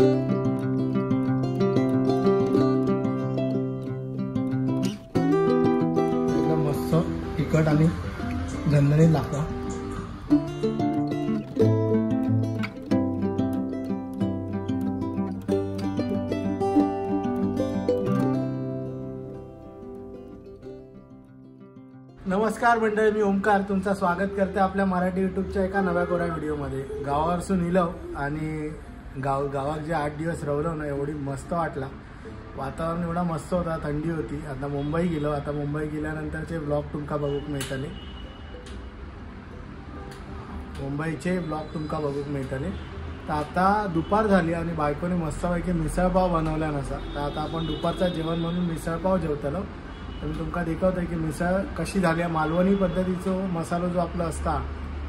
एकदम मस्त तिखट आणि झणझणीत लागतं। नमस्कार मंडळी, मी ओमकार तुमचं स्वागत करते आपल्या मराठी यूट्यूबच्या एका नव्या कोऱ्या व्हिडिओमध्ये। गावावरसून इलो आणि गावात जे 8 दिवस राहिलो ना, एवढी मस्त वाटला, वातावरण एवढा मस्त होता, थंडी होती। आता मुंबई गेलो, आता मुंबई गेल्यानंतरचे ब्लॉग तुमका बघूक मिळतले, मुंबईचे ब्लॉग तुमका बघूक मिळतले। तर आता दुपार झाली आणि बायकोने मस्तपैकी मिसळपाव बनवला नसा, तर आता आपण दुपारचा जेवण म्हणून मिसळपाव जेवतलो। तर मी तुमका दाखवतोय की मिसळ कशी झाली। मालवणी पद्धतीचो मसालो जो आपला असता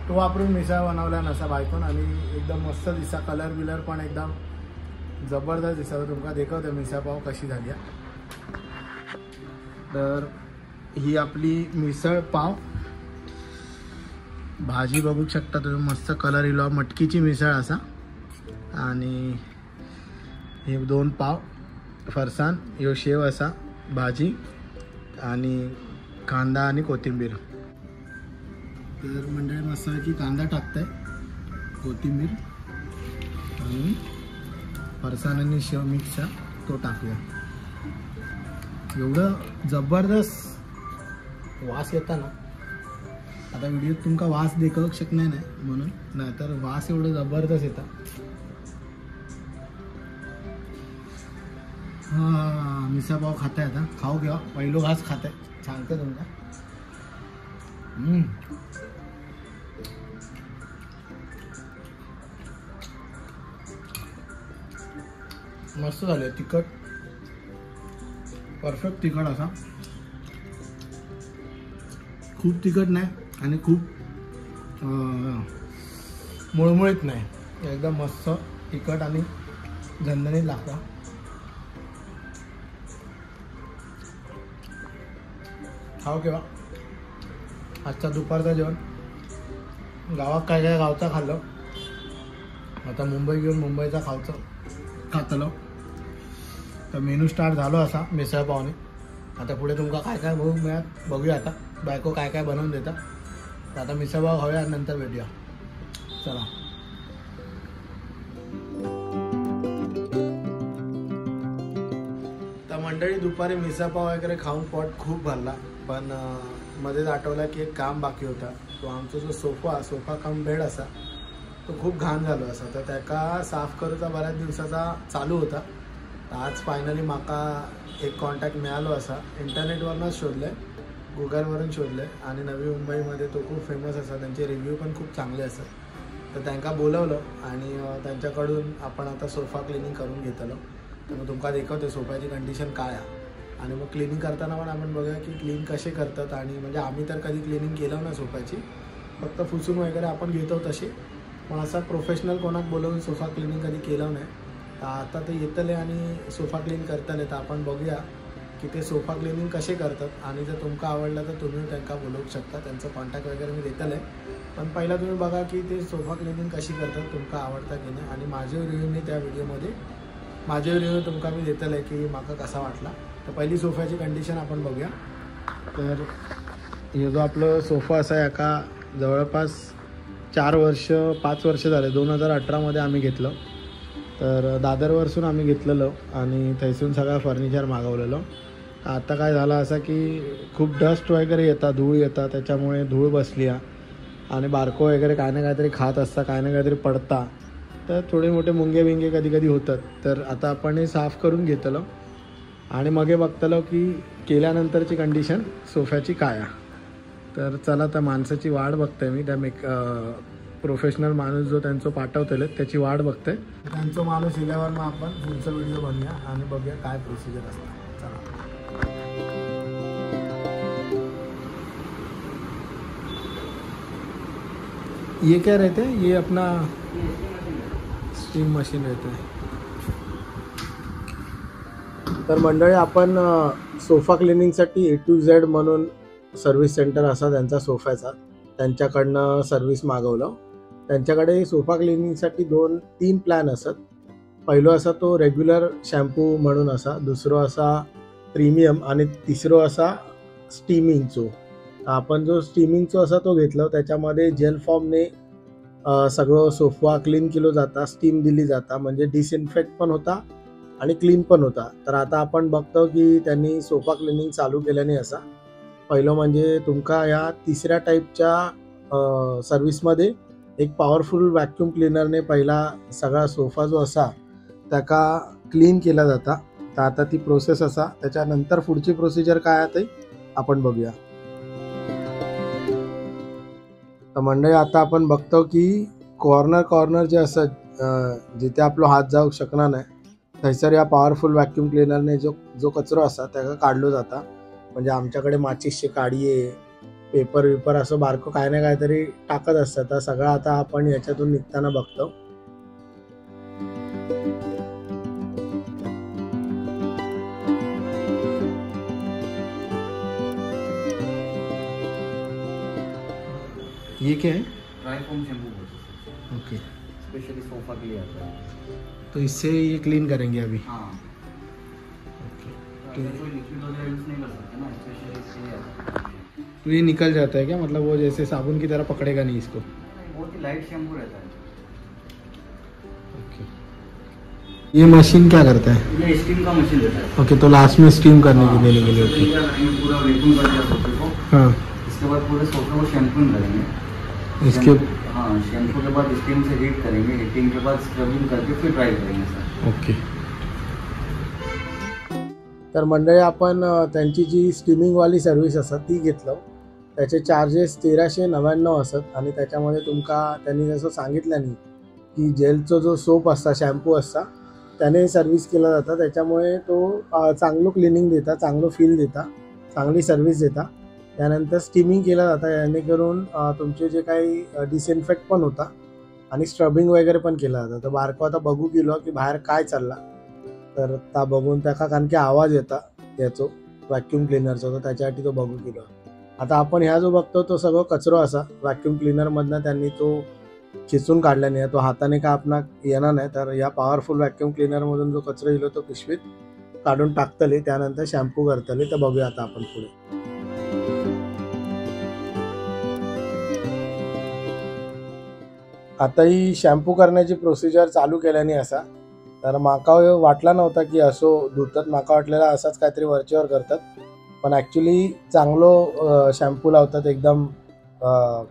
तो वापरून मिसळ बनवला नसा बायकोन आणि एकदम मस्त दिसा, कलर बिलर पण एकदम जबरदस्त दिसा। तुमका दाखवतोय मिसळपाव कशी झाली। तर ही आपली मिसळ पाव भाजी बघू शकता तुम्ही, मस्त कलर इलो, मटकीची मिसळ असा। आणि हे 2 पाव फरसाण, ह्यो शेव असा, भाजी आणि कांदा आणि कोथिंबीर। तर मंडळी मस्तपैकी कांदा टाकताय, कोथिंबीर आणि फरसाण आणि शेव मिक्सचा तो टाकूया। एवढं जबरदस्त वास येता ना, आता व्हिडिओत तुमका वास देखू शकणार नाही म्हणून, नाहीतर वास एवढं जबरदस्त येता। हां, मिसळपाव खाताय आता, खाऊ घ्या, पहिलो घास खाताय, सांगते तुमका। मस्त झाले, तिखट परफेक्ट तिखट असा, खूप तिखट नाही आणि खूप मुळमुळीत नाही, एकदम मस्त तिखट आणि झणझणीत लागतं। खाऊ केव्हा आजचा दुपारचा जेवण। गावात काय काय गावचा खाल्लं, आता मुंबई घेऊन मुंबईचा खावचं खातलो। तर मेनू स्टार्ट झालो असा मिसळपावने। आता पुढे तुमका काय काय बघू मिळत बघूया, आता बायको काय काय बनवून देता। तर आता मिसळपाव खाऊया, नंतर भेटूया, चला। तर मंडळी दुपारी मिसळपाव वगैरे खाऊन पोट खूप भरला, पण मध्येच आठवला की एक काम बाकी होता। तो आमचा जो सोफा कम बेड असा तो खूप घाण झालो असा, तर त्याका साफ करूचा बऱ्याच दिवसाचा चालू होता। तर आज फायनली माका एक कॉन्टॅक्ट मिळालो असा, इंटरनेटवरनंच शोधलं, गुगलवरून शोधलं आणि नवी मुंबईमध्ये तो खूप फेमस असा, त्यांचे रिव्ह्यू पण खूप चांगले असतात। तर त्यांना बोलवलं आणि त्यांच्याकडून आपण आता सोफा क्लिनिंग करून घेतलं। तर मग तुमका दाखवते सोफ्याची कंडिशन काय आहे आणि मग क्लिनिंग करताना पण आपण बघूया की क्लीन कसे करतात। आणि म्हणजे आम्ही तर कधी क्लिनिंग केलं ना सोफ्याची, फक्त फुसून वगैरे आपण घेतो तसे, पण असा प्रोफेशनल कोणाक बोलवून सोफा क्लिनिंग कधी केलं नाही। तर आता ते येतले आणि सोफा क्लीन करतले, तर आपण बघूया की ते सोफा क्लिनिंग कसे करतात। आणि जर तुमका आवडलं तर तुम्ही त्यांना बोलवू शकता, त्यांचं कॉन्टॅक्ट वगैरे मी देतले, पण पहिला तुम्ही बघा की ते सोफा क्लिनिंग कशी करतात, तुमका आवडता की नाही। आणि माझे रिव्ह्यू मी त्या व्हिडिओमध्ये माझे रिव्ह्यू तुमका मी देतले की माका कसा वाटला। तर पहिली सोफ्याची कंडिशन आपण बघूया। तर हे जो आपलं सोफा असा आहे का जवळपास 4 वर्ष 5 वर्ष झाले, 2018मध्ये आम्ही घेतलं। तर दादरवरसून आम्ही घेतलेलं आणि थैसून सगळं फर्निचर मागवलेलं। आता काय झालं असं की खूप डस्ट वगैरे येतात, धूळ येतात, त्याच्यामुळे धूळ बसली आहे आणि बारको वगैरे काय ना काहीतरी खात असता, काय ना काहीतरी पडता, तर थोडे मोठे मुंगे बिंगे कधी कधी होतात। तर आता आपण हे साफ करून घेतलं आणि मग बघतलो की केल्यानंतरची कंडिशन सोफ्याची काय आहे। तर चला, तर माणसाची वाट बघतोय मी, त्या मेक प्रोफेशनल माणूस जो त्यांचं पाठवतले त्याची वाट बघतोय। त्यांचा माणूस इल्यावर मग आपण पुढचा व्हिडिओ बनवूया आणि बघूया काय प्रोसिजर असते। चला, ये क्या रहते हैं? ये अपना स्टीम मशीन रहता है। तर मंडळी आपण सोफा क्लिनिंगसाठी ए टू झेड म्हणून सर्व्हिस सेंटर असा त्यांचा सोफ्याचा, त्यांच्याकडनं सर्व्हिस मागवलं। त्यांच्याकडे सोफा क्लिनिंगसाठी 2-3 प्लॅन असत। पहिलो आसा तो रेग्युलर शॅम्पू म्हणून आसा, दुसरो आसा प्रीमियम आणि तिसरो आसा स्टीमिंगचो। आपण जो स्टीमिंगचो आसा तो घेतलो, त्याच्यामध्ये जेल फॉर्मने सगळं सोफा क्लीन केलो जाता, स्टीम दिली जाता, म्हणजे डिसइन्फेक्ट पण होता आणि क्लीन पण होता। तर आता आपण बघतो की त्यांनी सोफा क्लिनिंग चालू केल्याने असा पहिलं म्हणजे तुमका या तिसऱ्या टाईपच्या सर्व्हिसमध्ये एक पॉवरफुल व्हॅक्यूम क्लीनरने पहिला सगळा सोफा जो असा त्याका क्लीन केला जाता। तर आता ती प्रोसेस असा, त्याच्यानंतर पुढची प्रोसिजर काय आहे ते आपण बघूया। तर मंडळी आता आपण बघतो की कॉर्नर कॉर्नर जे असत जिथे आपलो हात जाऊ शकणार नाही थंयसर या पॉवरफुल व्हॅक्यूम क्लीनरने जो जो कचरो असा त्याका काढलो जाता। म्हणजे आमच्याकडे माचीसचे काडये, पेपर विपर असं बारको काय ना काहीतरी टाकत असतात, तर सगळं आता आपण याच्यातून निघताना बघतो। ये क्या है? ड्राई फोम शैम्पू बोलते हैं। ओके, स्पेशली सोफा के लिए आता है। तो इससे ये क्लीन करेंगे अभी? हाँ। ओके, तो कोई लिक्विड वगैरह यूज़ नहीं कर सकते ना, स्पेशली इसके लिए आता है। तो ये निकल जाता है क्या? मतलब वो जैसे साबुन की तरह पकड़ेगा नहीं इसको? नहीं, बहुत ही लाइट शैम्पू रहता है। ओके, ये मशीन क्या करता है? ये स्टीम का मशीन रहता है। ओके, तो लास्ट में स्टीम करने के देने के लिए। ओके, क्या करेंगे, पूरा वैक्यूम कर दिया सोफे को। हाँ, इसके बाद पूरे सोफे को शैम्पूइंग करेंगे इसके। हाँ, शैम्पू के बाद स्टीम से हीट करेंगे, हीटिंग के बाद स्क्रबिंग करके फिर ड्राई करेंगे सर। ओके। तर मंडळी आपण त्यांची जी स्टीमिंगवाली सर्व्हिस आसा ती घेतलं। त्याचे चार्जेस 1399 असत आणि त्याच्यामध्ये तुमका त्यांनी जसं सांगितलं न्ही की जेलचो जो सोप असता, शॅम्पू असता, त्याने सर्व्हिस केला जाता, त्याच्यामुळे तो चांगलो क्लिनिंग देता, चांगलो फील देता, चांगली सर्व्हिस देता। त्यानंतर स्टीमिंग केला जाता, जेणेकरून तुमचे जे काही डिसइन्फेक्ट पण होता आणि स्क्रबिंग वगैरे पण केला जाता। तर बारको आता बघू गेलो की बाहेर काय चालला, तर ता बघून त्याका कारण की आवाज येता याचो व्हॅक्यूम क्लिनरचो, तर त्याच्यासाठी तो बघू गेलो। आता आपण ह्या जो बघतो तो सगळं कचरो असा व्हॅक्यूम क्लिनरमधनं त्यांनी तो खेचून काढला नाही, तो हाताने का आपणाक येणार नाही, तर या पॉवरफुल व्हॅक्यूम क्लिनरमधून जो कचरो येलो तो पिशवीत काढून टाकतले, त्यानंतर शॅम्पू करतले। तर बघूया आता आपण पुढे। आता ही शॅम्पू करण्याची प्रोसिजर चालू केल्याने असा, तर माका वाटला नव्हता की असो धुतात, माका वाटलेला असाच काहीतरी वरचेवर करतात, पण ॲक्च्युली चांगलो शॅम्पू लावतात, एकदम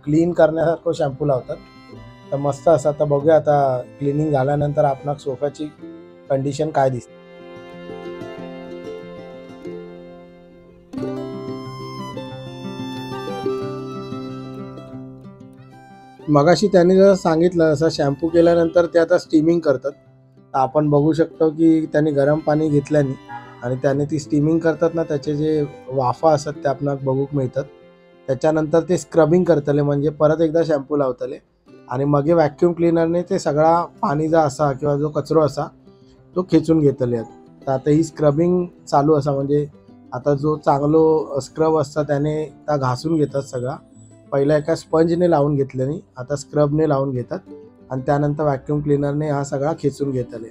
क्लीन करण्यासारखं शॅम्पू लावतात, तर मस्त असा। तर बघूया आता क्लिनिंग झाल्यानंतर आपणाक सोफ्याची कंडिशन काय दिसते। मगाशी त्यांनी जसं सांगितलं असं शॅम्पू केल्यानंतर ते आता स्टीमिंग करतात, तर आपण बघू शकतो की त्यांनी गरम पाणी घेतल्याने आणि त्याने ती स्टीमिंग करतात ना, त्याचे जे वाफा असतात ते आपणाक बघूक मिळतात। त्याच्यानंतर ते स्क्रबिंग करतले, म्हणजे परत एकदा शॅम्पू लावतले आणि मगे व्हॅक्यूम क्लिनरने ते सगळा पाणी जो असा किंवा जो कचरो असा तो खेचून घेतले। तर आता ही स्क्रबिंग चालू असा, म्हणजे आता जो चांगलो स्क्रब असता त्याने त्या घासून घेतात सगळा, पहिला एका स्पंजने लावून घेतल्याने आता स्क्रबने लावून घेतात आणि त्यानंतर व्हॅक्यूम क्लिनरने हा सगळा खेचून घेतले।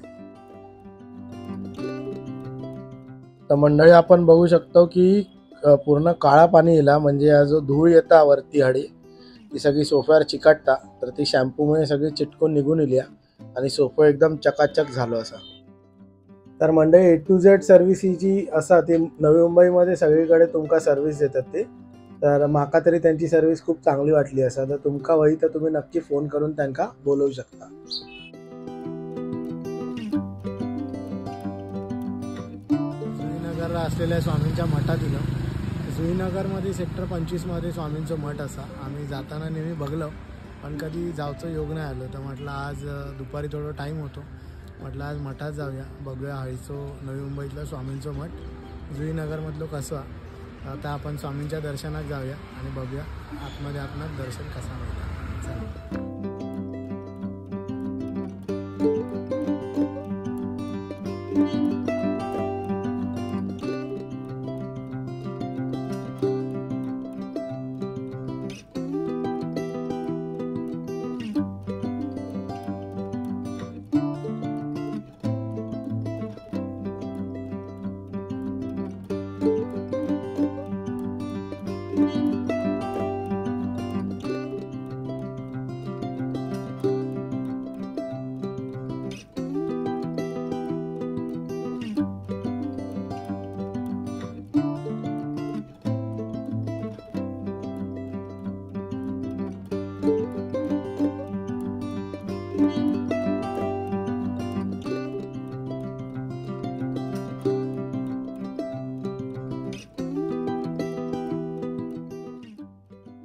तर मंडळी आपण बघू शकतो की पूर्ण काळा पाणी येला, म्हणजे हा जो धूळ येता वरती हडी ती सगळी सोफ्यावर चिकटता, तर ती शॅम्पूमुळे सगळी चिटकून निघून इल्या आणि सोफा एकदम चकाचक झालो असा। तर मंडळी A to Z service ही जी असा ती नवी मुंबईमध्ये सगळीकडे तुमका सर्व्हिस देतात ते, तर माका तरी त्यांची सर्व्हिस खूप चांगली वाटली असा। तर तुमका वही तर तुम्ही नक्की फोन करून त्यांका बोलवू शकता। जुईनगरला असलेल्या स्वामींच्या मठात दिलं, जुईनगरमध्ये सेक्टर 25 मध्ये स्वामींचं मठ असा, आम्ही जाताना नेहमी बघलं पण कधी जायचं योग नाही आलं, तर म्हटलं आज दुपारी थोडं टाईम होतो, म्हटलं आज मठात जाऊया, बघूया हळीचो नवी मुंबईतलं स्वामींचं मठ जुईनगरमधलं कसं। आता आपण स्वामींच्या दर्शनात जाऊया आणि बघूया आतमध्ये आपणाक दर्शन कसं मिळतं। चला।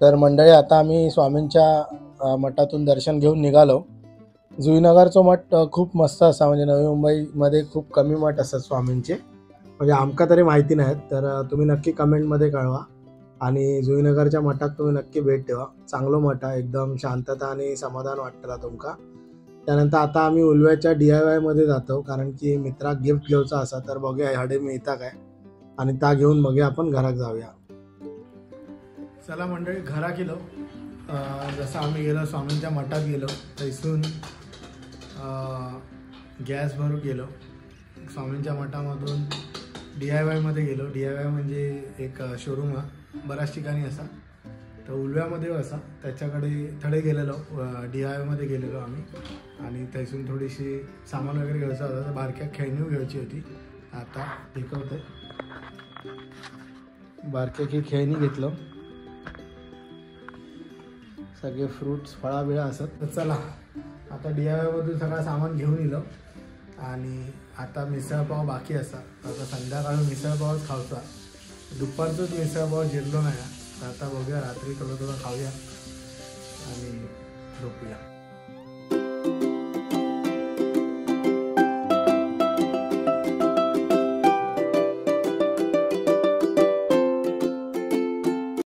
तर मंडळी आता आम्ही स्वामींच्या मठातून दर्शन घेऊन निघालो. जुईनगरचो मठ खूप मस्त असा, म्हणजे नवी मुंबईमध्ये खूप कमी मठ असतात स्वामींचे, म्हणजे आमका तरी माहिती नाहीत. तर तुम्ही नक्की कमेंटमध्ये कळवा आणि जुईनगरच्या मठात तुम्ही नक्की भेट द्या. चांगलो मठ आहे, एकदम शांतता आणि समाधान वाटतला तुमका. त्यानंतर आता आम्ही उलव्याच्या DIY मध्ये जातो, कारण की मित्राक गिफ्ट घेऊचा असा. तर बघूया ह्याडे मिळता काय आणि ता घेऊन बघूया आपण घरात जाऊया. चला मंडळी घरा गेलो. जसं आम्ही गेलो स्वामींच्या मठात गेलो, थैसून गॅस भरून गेलो. स्वामींच्या मठामधून DIY मध्ये गेलो. DIY म्हणजे एक शोरूम आहे, बऱ्याच ठिकाणी असा, तर उलव्यामध्ये असा, त्याच्याकडे थडे गेलेलो, DIY मध्ये गेलेलो आम्ही. आणि थैसून थोडीशी सामान वगैरे घ्यायचं होतं, तर बारक्या खेळणी घ्यायची होती. आता दिखवते बारक्या की खेळणी घेतलं, सगळे फ्रूट्स फळा बिळा असत. तर चला आता DIY मधून सगळं सामान घेऊन इलो आणि आता मिसळपाव बाकी असा. आता संध्याकाळी मिसळपावच खावचा, दुपारचंच मिसळपाव जिरलो नाही. तर आता बघूया रात्री थोडं थोडं खाऊया आणि झोपूया.